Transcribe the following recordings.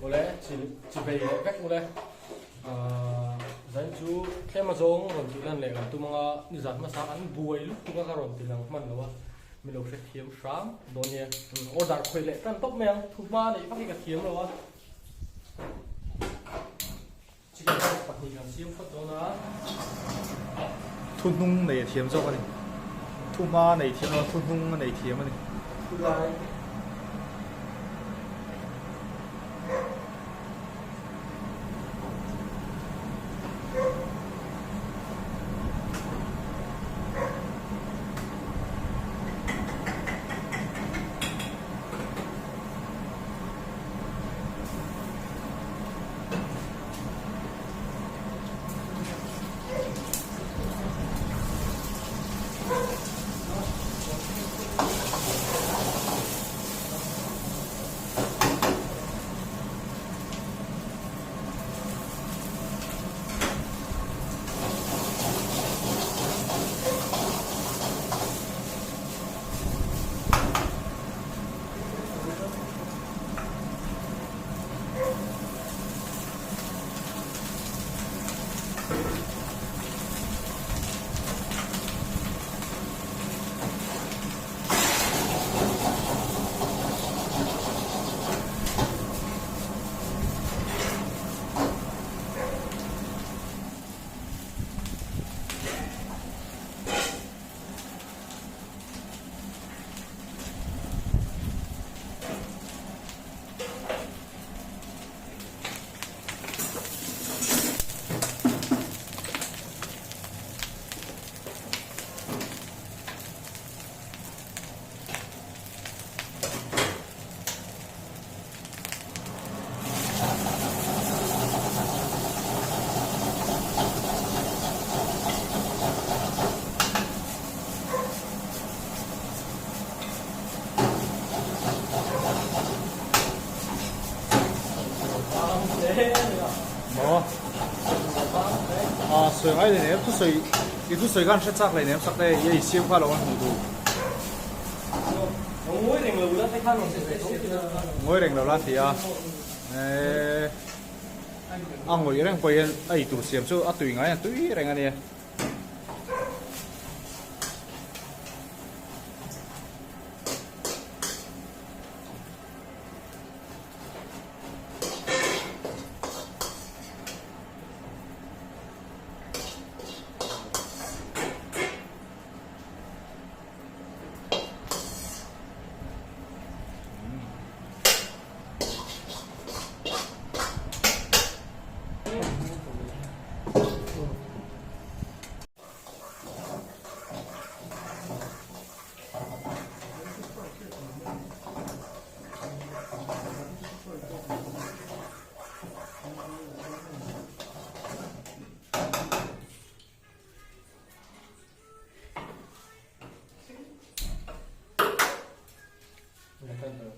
Awle chi chi bei leh vek ule. Zain chu tlem a zawng rawn tih lan leh kan tum anga nizan hmasa an buai lutuk a ka rawn ti lang hman lo a, min lo hrethiam hram dawn nia. Order khawih leh tan tawp mai ang, thuhma neih vak hi ka thiam lo a. Chicken rice pahnih kan siam phawt dawn a. Thu hnung nei a thiam zawk a ni. Thu hma a nei thiam lo a, thu hnung a nei thiam a ni. Thu lai. Maw? A sawi ngai leh nem thusawi i thusawi khan hre chak leh nem sak te i ei siam kha lo an hmuh duh. Ngawi reng lo la te khan Ngawi reng lo la ti a. Eee a ngawih reng pawh hian a ei tur siam chu a tui ngai a tui reng a nia.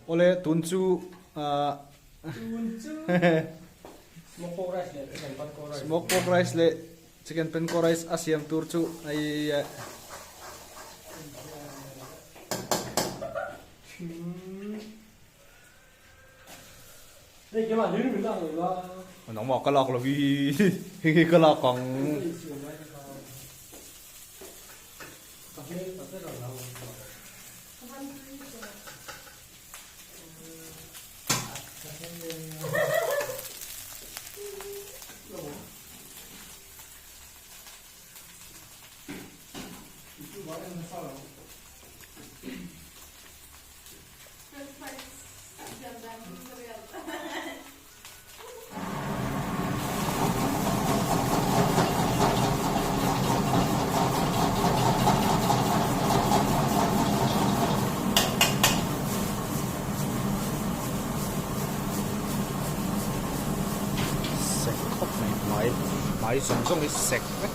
Awle tun chu ah Smoke pork rice leh chicken panko rice. Smoke pork rice leh chicken panko rice a siam tur chu hei Nangmah ka lak lo hi hei hi ka lak ang. Sek khawp mai hmai hmai zawng zawng hi sek vek.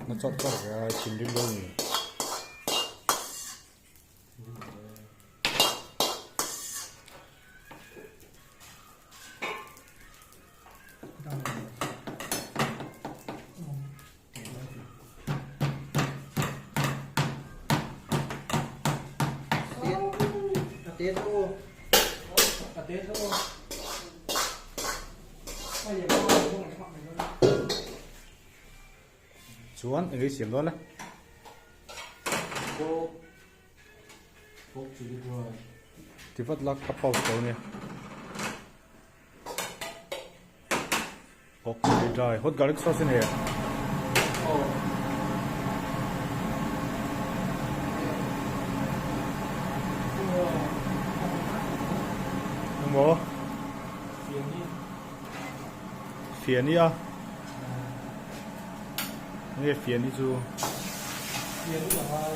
Na chawrh chawrh ve a, thinrim deuh ni. Chuan eng ei siam dawn le? Ti vat la ka pause tawh ania. Pork chili dry hot garlic sauce in here. Engmaw? Fiani a. Nge fiani chu? Fiani a ngai.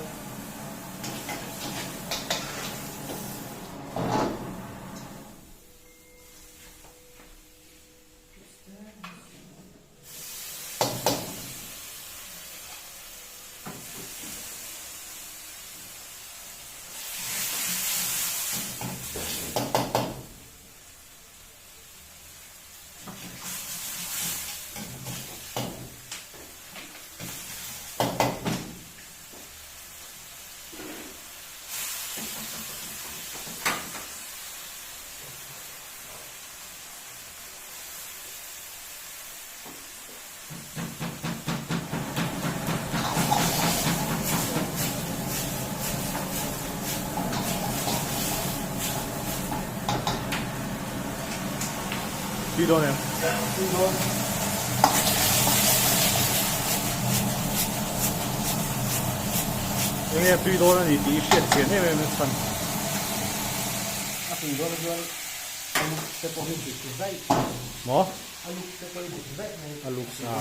Tui dawn em? Tui dawn. Enge tui dawn a ni tih i hriat chian em em a chhan. A tui dawn chuan a luk te pawh hi dik zaih. Maw? A luk te pawh hi dik zaih mai. A luk sa.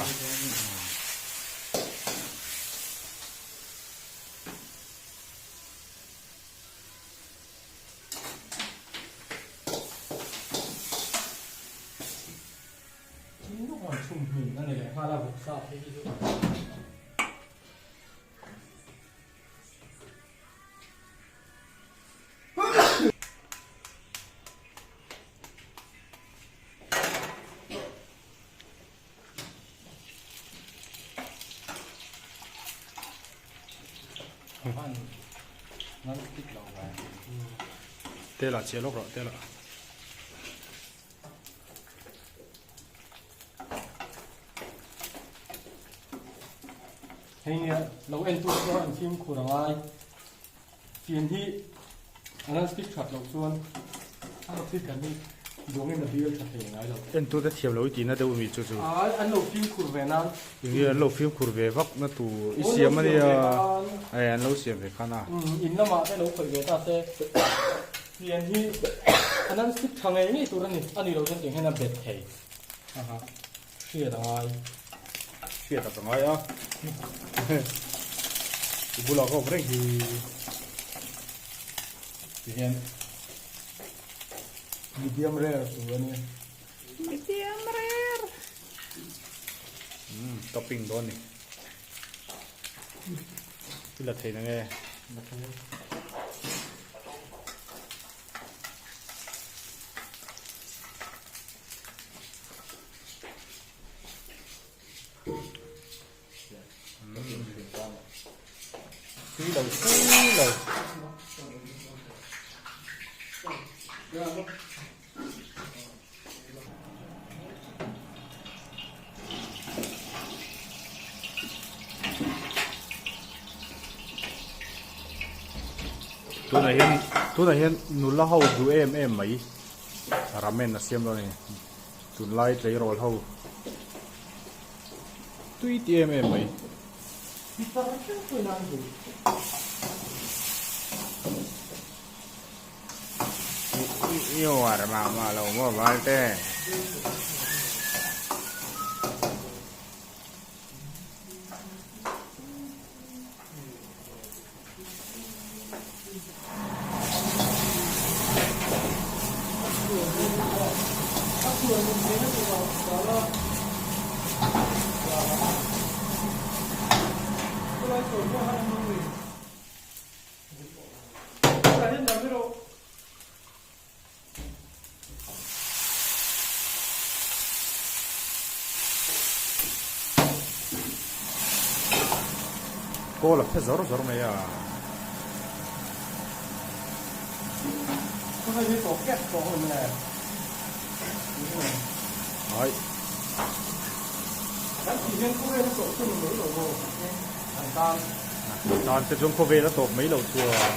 Thil nuk ang chhum hmin a ni leh nghal a vawksa phei hi chu. Tela chiah lawk rawh tela. Hei nia lo en tur chuan an fimkhur a ngai. Fian hi a lan stick that loh chuan a thil kan hi duangin a bial tha thei ngai lo. Entute thiam lo i tihna deuh mi chu chu. Ai an lo fimkhur ve nan. Enge an lo fimkhur ve vak na tur i siam a nia. Ai an lo siam ve khan a. In lamah te lo khawih ve ta se fian hi a lan stick tha ngei ngei tur a ni. A ni lo chuan tiang hian a bet thei. Aha hriat a ngai. Hriat a ka ngai a. I bulah ka awm reng hi. Ti hian medium rare tur a nia. Medium rare. Umm topping dawn ni. I la thei na nge? La thei. Tui lo tui lo. Tunah hian tunah hian nula ho duh em em mai ramen a siam dawn a ni. Tunlai tleirawl ho tui ti em em mai. I uar mah mah lo maw Valte? Kawl a phe zawr zawr mai a. Ai. Tan te chuan khawvel a tawp mai lo chuan.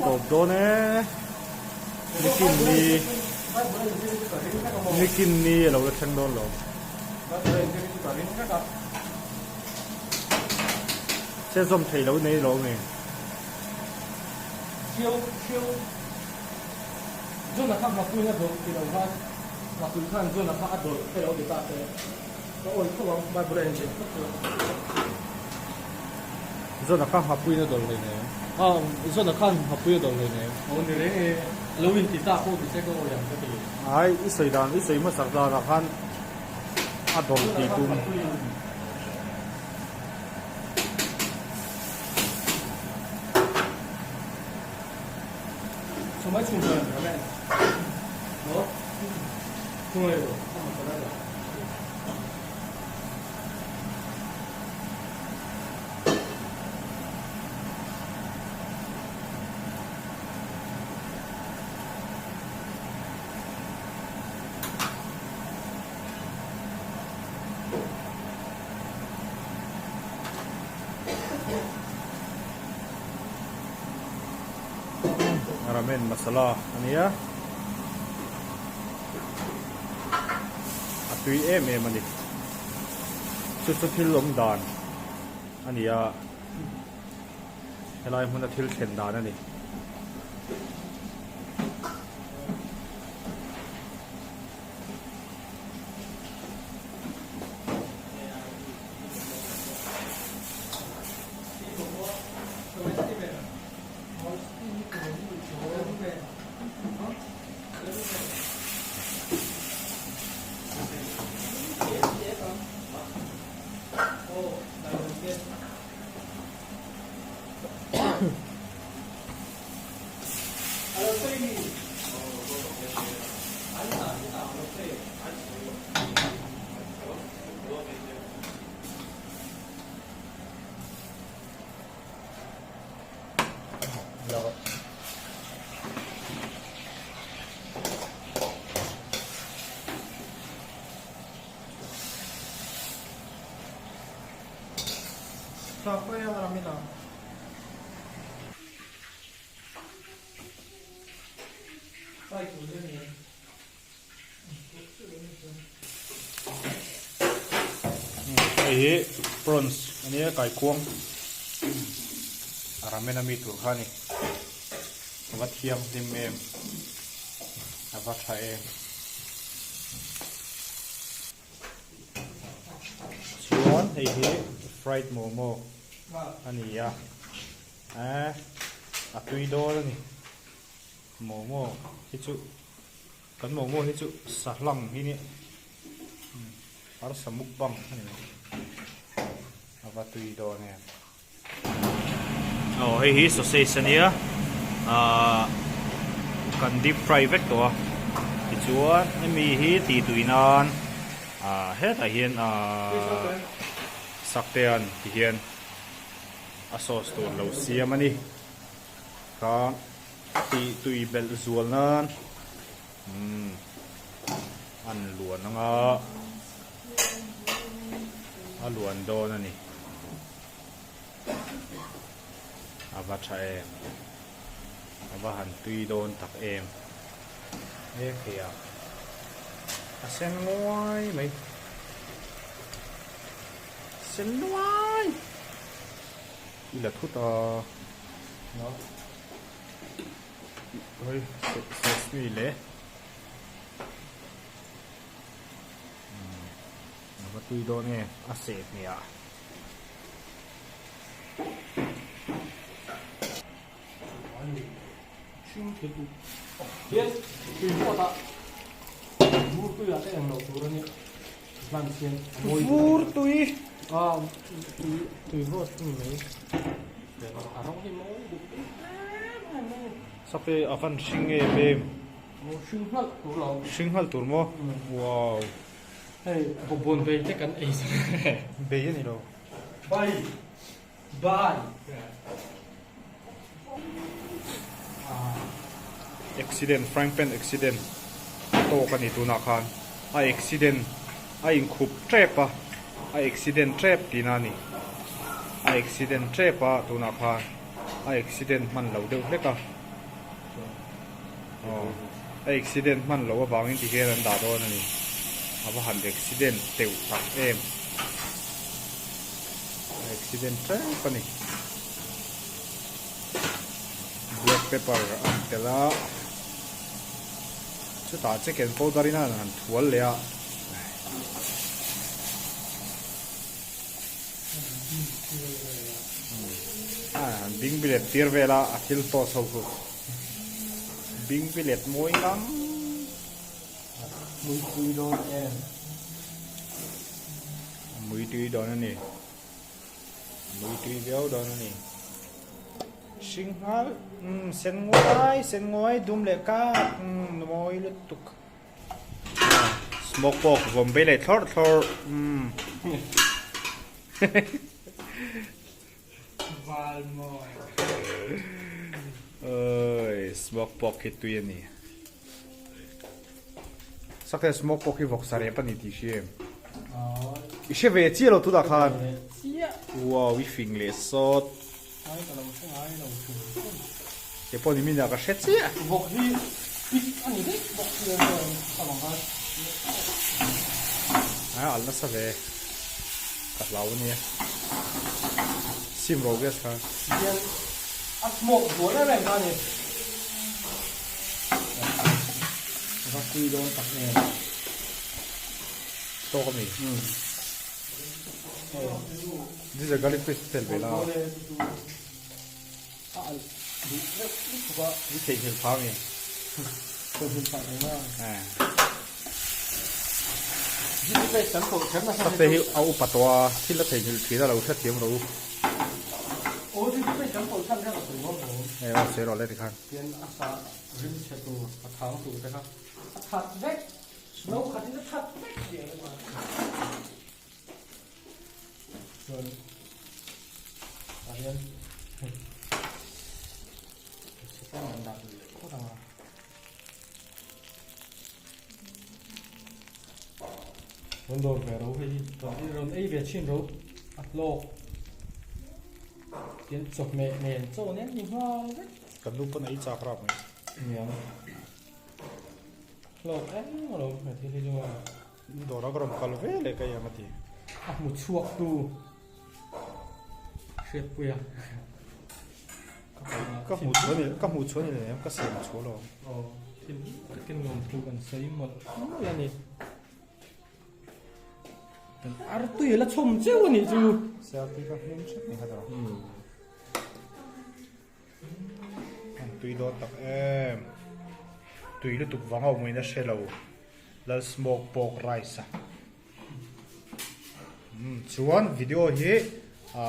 Tawp dawn e. Nikin ni nikin ni a lo la thleng dawn lo. Che zawm thei lo nei lo mi. Zawna kha nghapuiin a dawl hleinem. A, zawna khan nghapui a dawl hleinem. Aw ni reng e, lo in ti ta pawh ti se ka awi ang ka ti. Ai, i sawi dan, i sawi hmasak danah khan a dawl tih tum. Chumai chhung chuan an ram e. Maw? Chungai ro, a masala dah. Ramen masala a nia a tui em em a ni chu chu thil awm dan a ni a helai hmuna thil thlen dan a ni. Hei hi prawns a nia kaikuang a ramen a mi tur kha a ni a va thianghlim em a va tha em chuan hei hi fried momo a ni a eh a tui dawn a ni. Momo hi chu kan momo hi chu sahlang hi nia arsa mukbang a ni mai a va tui dawn em. Aw hei hi sausage a nia ahh kan deep fry vek tawh a tichuan hemi hi tih tui nan ahh hetah hian ahh saktean ti hian a sauce tur lo siam a ni. Kha tih tui belh zual nan umm an luan anga a luan dawn a ni a va tha em a va han tui dawn tak em he phei ah a sen nguai mai sen nuai. I la thut a hei sesame leh a va tui dawn nge a seh hmeh ah. tui ah te eng loh tur a nia. Hman hian a mawi duh. Vur tui. A tui tui vawt a ni mai. A rawng hi mawi duh em em mai. Sape a van hring em em. Maw hring nghalh tur lo. Hring nghalh tur maw? Wow. Hei bawkbawn bei te kan ei zel. Bei a ni lo. Bai. Bai. Accident frying pan accident a tawk a ni tunah khan a accident a inkhup tep a a accident tep tihna a ni a accident tep a tunah khan a accident hman lo deuh hlek a aw a accident hman loh avangin ti hian an dah dawn a ni a va han accident teuh tak em a accident tep a ni. Black pepper a ni tel a, chutah chicken powder in a han thual leh a. A han bing bilet tir vel a, a thil toss ho chu bing bilet mawi ngang. Mui tui dawn em? Mui tui dawn a ni. Mui tui viau dawn a ni. Hring nghal umm sen nguai sen nguai dum leh kak umm mawi lutuk. Smoke pork vawm vei leh thlawrh thlawrh umm. Valmawi. Oi smoke pork hi tui a ni. Sakte smoke pawh khi vawksa rep a ni tih hria em? I hre ve chiah lo tunah khan. Wow, i fing leh sawt. Kei pawh ni minah ka hre chiah. Vawk hi pik a ni daih bawk sia chuan a vang khan. A alh nasa ve. Ka hlau a nia. Sim ro gas khan. Hian a smoke zual em em kha a ni. Va kui dawn tak em. Tawk ami. This is a garlic paste tel ve la. A alh duh reuh lutuk a. I theihnghilh phah ami. Theihnghilh phah reng a. This paste kan pawlh kher nasa. Sakte hi a upa tawh a, thil a theihnghilh thin a lo hrethiam rawh u. Aw this paste kan pawlh chhan kha ka sawi ngawt lo. Hei aw sawi rawh le tikhan. Tian a sa rim chhe tur a thang tur te kha a that vek no khat in a that vek tih ang emaw chuan tah hian chhe tlem an dah duh leh phawt ang a. Rawn dawr ve ro hei hi rawn ei ve chhin ro a hlawk. Tin chawhmeh nen chaw nen ni nghal vek. Kan nu pawn a ei chak rap mai. Niang. Hlawk em alo he thil hi chu a. Dawr a ka rawn kal ve leh ka iang a ti. A hmu chhuak tu hriatpui a. Ka hmu chhuah ni ka hmu chhuah ni leh ka siam chhuah lo. Aw thil takin nuam thu kan sawi mawlh mawlh a ni. Artui la chhawm cheu a nih chu. Se artui kha hming hrep ni kha tawh. An tui dawn tak em. Tui lutuk vang a awm in a hre lo. Lal smoke pork rice a. Chuan video hi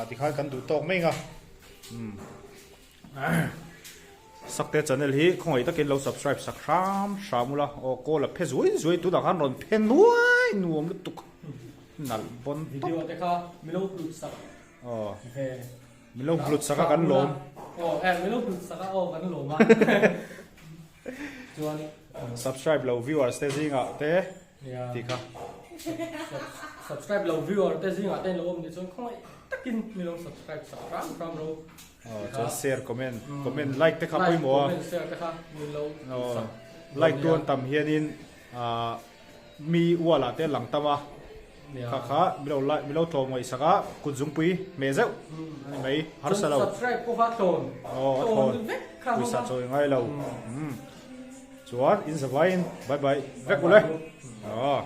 tikhan kan duh tawk mai ang a. Sakte channel hi khawngaih takin lo subscribe sak hram hram ula aw call a phe zuai zuai tunah khan rawn phe nuai nuam lutuk nalh bawn tawp. Video te kha milo hlut sak aw milo hlut sak a kan lawm aw eh milo hlut sak a aw kan lawm a chuan subscribe lo viewers te zingah te tih kha. Subscribe lo viewer te zingah te in lo awm nih chuan khawngaih takin milo subscribe sak hram hram ro. Aw chuan share comment comment like te kha pawimawh a. Like comment share te kha min lo sak. Like tu an tam hianin ah mi wall ah te lang tam a kha kha milo like milo tlawm ngaih sak a kut zungpui hmeh zeuh a ni mai harsa lo. Subscribe pawh kha tlawn aw a thlawn pawisa chawi ngai lo chuan in zavaiin bye bye vek ule aw.